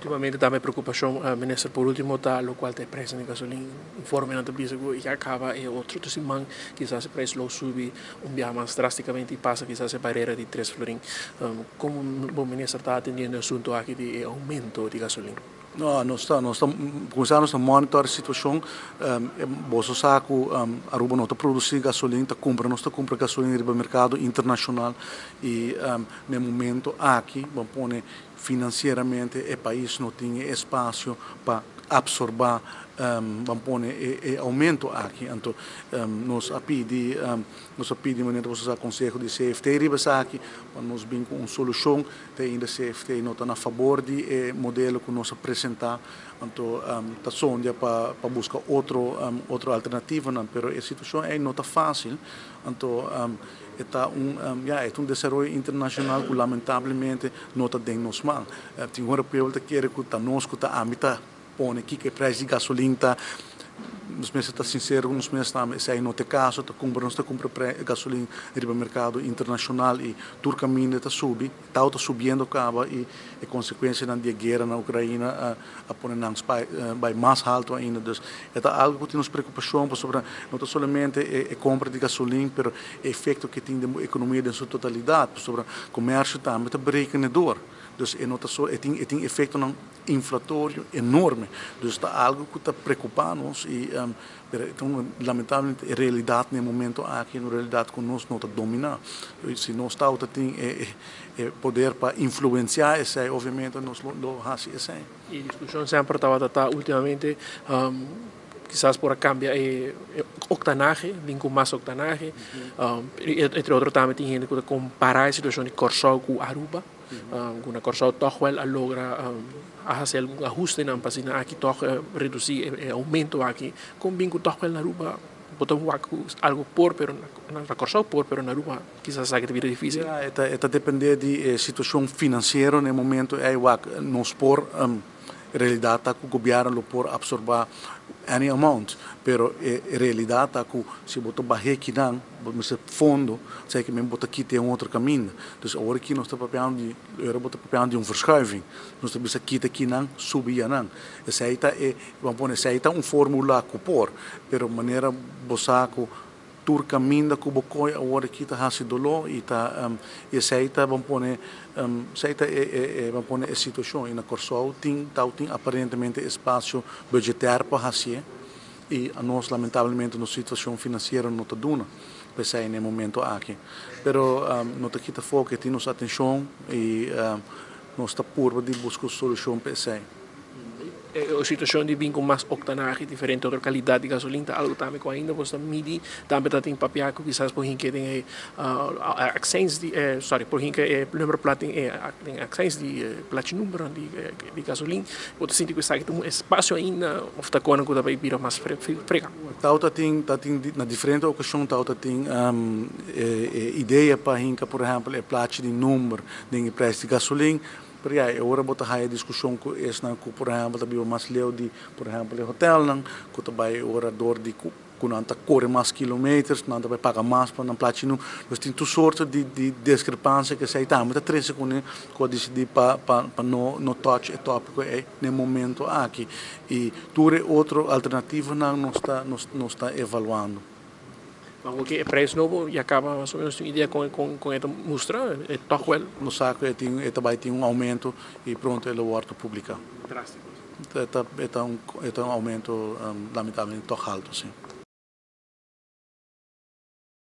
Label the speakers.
Speaker 1: Ultimamente tambe preocupacion, Minister, por ultimo ta locual ta e prijs di gasolin. Informenan ta bisa cu ya caba e otro siman kisas e prijs lo subi un biaha mas drasticamente y pasa kisas e barera di 3 florin. Con bo Minister ta atendiendo e asunto aki di e aumento di gasolin?
Speaker 2: No, nos ta cuminsando monitor e situacion. Bo sa cu Aruba no ta produci gasolin, ta cumpra, nos ta cumpra gasolin riba mercado internacional y na e momento aki, ban pone, financieramente e pais no tin espacio pa absorba, ban pone, e aumento aki. Anto, nos a pidi manera bo sa conseho di CFT riba esaki, pa nos bin cu un solucion. Te ainda CFT no ta na fabor di e modelo cu nos a presenta, anto ta sondia pa busca otro alternativa, no, pero e situacion ey no ta facil. Anto e ta un desaroyo internacional cu lamentablemente no ta den nos man. Tin ora pueblo ta kere cu ta nos cu ta ami ta pone kico e prijs di gasolin ta. Nos mester ta sincero, nos mester ta, esey no ta e caso. Ta cumpra, nos ta cumpra gasolin riba mercado internacional y tur caminda ta subi, ta subiendo caba y e consecuencia di guera na Ucrania a pone nan bay mas halto ainda. Dus e ta algo cu tin nos preocupacion, pasobra no ta solamente e compra di gasolin, pero e efecto cu e tin den economia den su totalidad, pasobra comercio tambe ta berekenen door. Dus e no ta so, e tin efecto inflatorio enorme. Dus ta algo cu ta preocupa nos y pero anto, lamentablemente, e realidad na e momento aki, e realidad cu nos no ta domina. Si nos ta tin e poder pa influencia esey, obviamente nos lo haci esey.
Speaker 1: E discusion semper tabata ultimamente kisas por cambia e octanahe, bin cu mas octanahe. Entre otro tambe tin hende cu ta compara e situacion di Corsou cu Aruba. Cu na Corsou toch wel a logra a haci algun ahuste nan pa aki toch reduci e aumento aki. Con bin cu toch wel na Aruba bo ta algo por, pero na Corsou por, pero na Aruba kisas ta bira dificil.
Speaker 2: Ja, e ta depende di situacion financiero na e momento ey. Wak, nos por, realidad ta cu gobierno lo por absorba any amount, pero e realidad ta cu si bo ta baha akinan, bo mester fondo, esey kiermen bo ta kita un otro caminda. Dus awor aki nos ta papiando di, ora bo ta papiando di un verschuiving, nos ta bisa kita akinan, subi ayanan. Esey ta e, ban pone, esey ta un formula cu por, pero manera bo sa cu tur caminda cu bo coy awor aki ta haci dolo y ta esey ta, ban pone, esey ta e, ban pone, e situacion. Y na Corsou tin aparentemente espacio budgetario pa haci y nos lamentablemente nos situacion financiero no ta duna p'esey na e momento aki. Pero no ta kita afo cu tin nos atencion y nos ta purba di busca solucion pa esey.
Speaker 1: E situacion di bin cu mas octanahe, diferente otro calidad di gasolin, ta algo tambe cu ainda bo ta midi, tambe ta tin papia cu kisas por hinca den accijns di, sorry, por hinca e nummerplaat den accijns di plachi nummer di gasolin. Bo ta sinti cu esaki un espacio ainda of ta con cu ta bay bira mas frega?
Speaker 2: Ta tin na diferente ocasion ta tin idea pa hinca, por ehempel, e plachi di nummer den prijs di gasolin. Pero ja, ora bo ta haya discusion cu esnan cu, por ehempel, ta biba mas leu di, por ehempel, e hotelnan, cu ta bay ora door di cu nan ta core mas kilometers, nan ta bay paga mas pa nan plachi nummer. Dus tin tur sorto di discrepancia cu esey tambe ta trece cu cu a dicidi pa no touch e topico ey na e momento aki. Y tur e otro alternativanan nos ta evaluando.
Speaker 1: Maar ook e prijs nobo ya caba mas o menos un idea con e mustra, e toch wel.
Speaker 2: Nos sa cu e tin un aumento y pronto e lo wordo publica.
Speaker 1: Drastico.
Speaker 2: E ta un aumento lamentablemente toch halto, si.